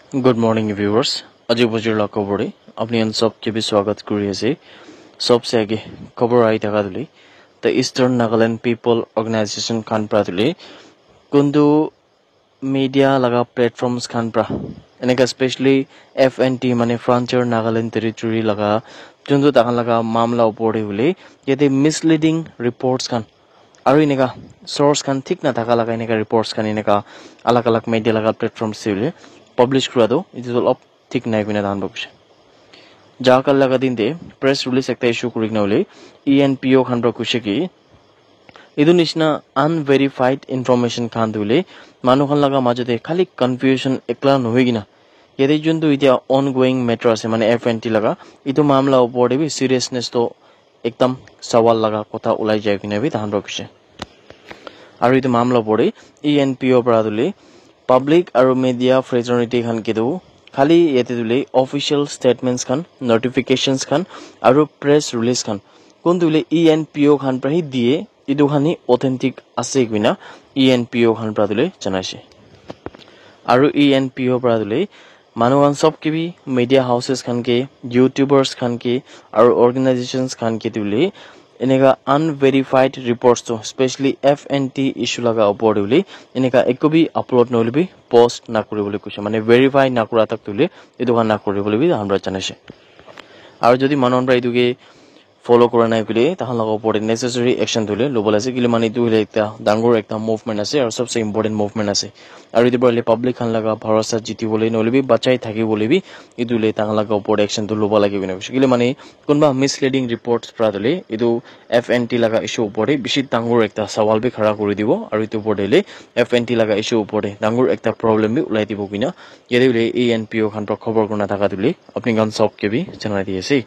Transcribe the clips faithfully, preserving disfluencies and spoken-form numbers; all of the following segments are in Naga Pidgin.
Good morning, viewers. Aji bujur la khobor te apni khan sob ke bi swagat kuri ase. Sob se age khobor ahi thaka duli, the Eastern Nagaland People Organization khan pra duli kuntu media laga platforms khan pra, eneka specially F N T, mane Frontier Nagaland Territory laga, juntu tahan laga mamla upor te hoile yate misleading reports khan aru eneka source khan thik na thaka laga eneka reports khan eneka alag alag media laga platforms te hoile publish kura tu it is all up thik nai koina tahan pra kuishe. Jakal laga din te press release ekta issue kuri kena hoile E N P O khan pra kuishe ki etu nishina unverified information khan tu hoile manu khan laga majo te khali confusion ekla nohoi kena yate juntu etia ongoing matter ase, mane F N T laga, etu mamla upor te bi seriousness to ekdam sawal laga kotha ulai jai kena bi tahan pra kuishe. Aru etu mamla upor te E N P O pra duli public aru media fraternity khan ke tu khali yate duli official statements khan, notifications khan aru press release khan kuntu hoile E N P O khan pra hi diye, etu khan hi authentic ase koina E N P O khan pra duli janaishe. Aru E N P O pra duli manu khan sob ke bi media houses khan ke, YouTubers khan ke aru organizations khan ke duli eneka unverified reports to specially F N T issue laga upor te hoile eneka ekko bi upload nohole bi post na kuri bole kuishe, mane verify na kura tak tu hoile etu khan na kuri bole bi tahan pra janaishe. Aru jodi manu khan pra etu ke follow kura nai koile tahan laga upor te necessary action tu hoile lobo la ase, kile mane etu hoile ekta dangor ekta movement ase aru sobse important movement ase. Aru etu pra hoile public khan laga bharosa jiti bole nohole bi bachai thaki bole bi etu hoile tahan laga upor te action tu lobo lage koina kuishe, kile mane kunba misleading reports pra duli etu F N T laga issue upor te bishi dangor ekta sawal bi khara kuri dibo aru etu upor te hoile F N T laga issue upor te dangor ekta problem bi ulai dibo koina yate hoile E N P O khan pra khobor kurna thaka duli apni khan sob ke bi janai di ase.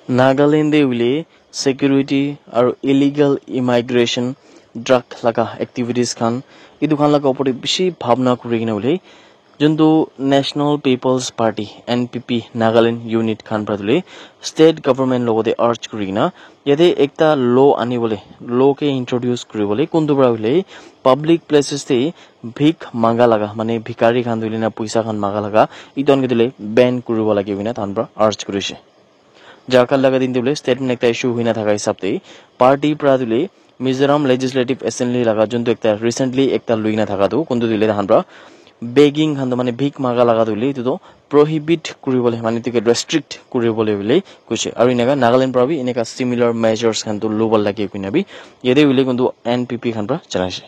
Nagaland te hoile security aru illegal immigration, drug laga activities khan, etu khan laga upor te bishi bhabna kuri kena hoile juntu National People's Party, N P P, Nagaland unit khan pra duli state government logote urge kuri kena yate ekta law ani bole, law ke introduce kuri bole, kuntu pra hoile public places te bhik maga laga, mane bhikari khan duli na puisa khan maga laga, etu khan ke duli ban kuri bo lage koina tahan pra urge kurishe. Jharkhand laga din te bole statement ekta issue hoina thaka hisab te party pra duli Mizoram Legislative Assembly laga juntu ekta recently ekta lui na thaka tu kuntu duli tahan pra begging khan tu, mane bhik maga laga tu hoile etu tu prohibit kuri bole, mane etu ke restrict kuri bole bole kuishe. Aru eneka Nagaland pra bi eneka similar measures khan tu lobo lage koina bi yate hoile kuntu N P P khan pra janaishe.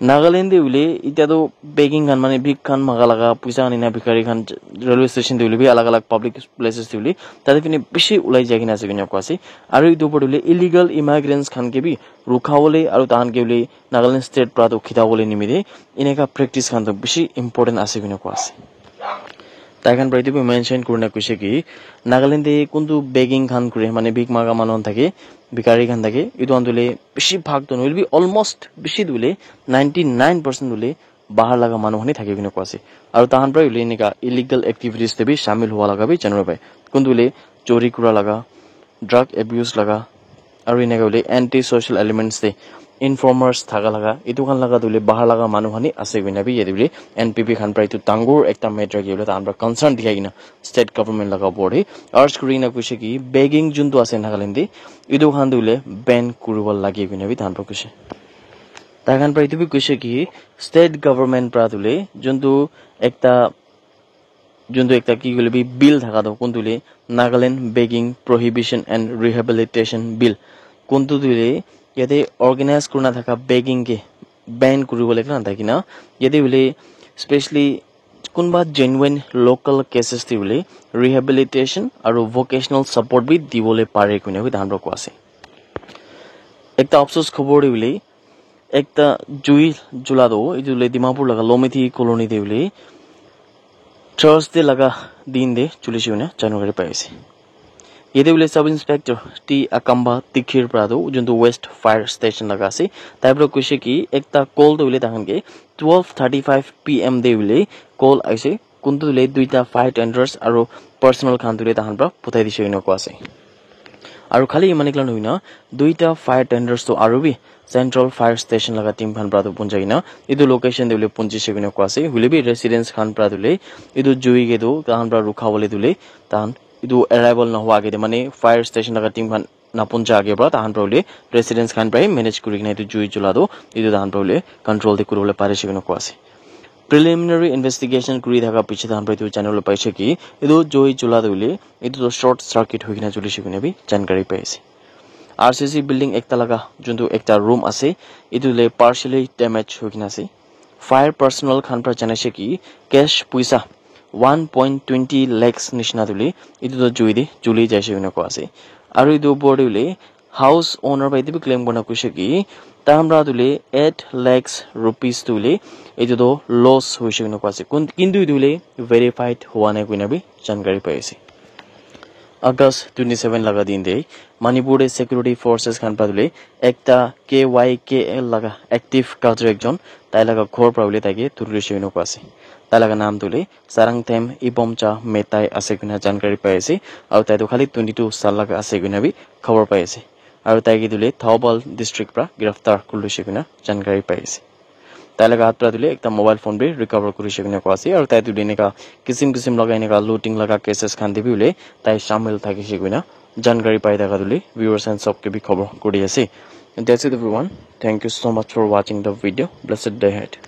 Nagaland te hoile etia tu begging khan, mane bhik khan maga laga, puisa khan ena bhikari khan railway station te hoile bi alag alag public places te hoile tate phine bishi ulai jai kena ase koina koa ase. Aru etu upor te hoile illegal immigrants khan ke bi rukha bole aru tahan ke hoile Nagaland state pra tu khita bole nimite eneka practice khan tu bishi important ase koina koa ase. Tai khan pra etu bi mention kurina kuishe ki Nagaland te kuntu begging khan kure, mane bhik maga manu khan thake, bhikari khan thake, etu khan tu hoile bishi bhag tu nohoile bi almost bishi tu hoile ninety nine percent tu hoile bahar laga manu khan hi thake koina koa ase. Aru tahan pra hoile eneka illegal activities te bi shamil hua laga bi janibo pare. Kuntu hoile chori kura laga, drug abuse laga, aru eneka hoile anti social elements te informers thaka laga, etu khan laga tu hoile bahar laga manu khan hi ase koina bi yate hoile N P P khan pra etu dangor ekta matter ke hoile tahan pra concern dikhai kena state government laga upor te urge kuri kena kuishe ki begging juntu ase Nagaland te etu khan tu hoile ban kuribo lage koina bi tahan pra kuishe. Tai khan pra etu bi kuishe ki state government pra tu hoile juntu ekta juntu ekta ki koile bi bill thaka tu kuntu hoile Nagaland Begging Prohibition and Rehabilitation Bill, kuntu tu hoile yate organize kurina thaka begging ke ban kuri bole ekla nathaki na yate hoile specially kunba genuine local cases te hoile rehabilitation aru vocational support bi di bole pare koina bi tahan pra koa ase. Ekta afsos khobor te hoile ekta jui jula tu etu hoile Dimapur laga Lomiti colony te hoile Thursday laga din te chulishe koina janibo pari ase. Yate hoile Sub Inspector T Akamba Tikhir pra tu juntu West Fire Station laga ase, tai pra kuishe ki ekta call tu hoile tahan ke twelve thirty five P M te hoile call aise, kuntu hoile duita fire tenders aru personnel khan tu hoile tahan pra puthai dishe koina koa ase. Aru khali imani kala nohoi na, duita fire tenders tu aru bi Central Fire Station laga team khan pra tu punjai kena etu location te hoile punjise koina koa ase. Hoile bi residents khan pra tu le etu jui ke tu tahan pra rukha bole tu le tahan etu arrival na hua age te mane fire station laga team khan na punja age pra tahan pra hoile residents khan pra hi manage kuri kena etu jui jula tu etu tahan pra hoile control te kuri bole parise koina koa ase. Preliminary investigation kuri thaka piche tahan pra etu janibole paise ki etu jui jula tu hoile etu tu short circuit hoi kena julise koina bi jankari pai ase. R C C building ekta laga juntu ekta room ase, etu le partially damage hoi kena ase. Fire personnel khan pra janaise ki cash puisa one point twenty lakhs nishina tu le etu tu jui te juli jaise koina koa ase. Aru etu opor te hoile house owner pra etu bi claim kurina koise ki tahan pra tu le eight lakhs rupees tu le etu tu loss hoise koina koa ase. Kun-, kintu etu le verified hua nai koina bi jankari pai ase. August twenty seven laga din te Manipur te security forces khan pra tu le ekta K Y K L laga active cadre ekjon tai laga ghor pra hoile tai ke dhuri loise koina koa ase. Tai laga naam tu le Sarangthem Ibomcha Metai ase koina jankari pai ase. Aru tai tu khali twenty two saal laga ase koina bi khabor pai ase. Aru tai ke tu le Thoubal district pra giraftar kuri loise koina jankari pai ase. Tai laga hath pra tu le ekta mobile phone bi recover kurise koina koa ase. Aru tai tu le eneka kisim kisim laga eneka looting laga cases khan te bi hoile tai shamil thakise koina jankari pai thaka tu le viewers khan sob ke bi khabor kuri ase. That's it everyone. Thank you so much for watching the video. Blessed day ahead.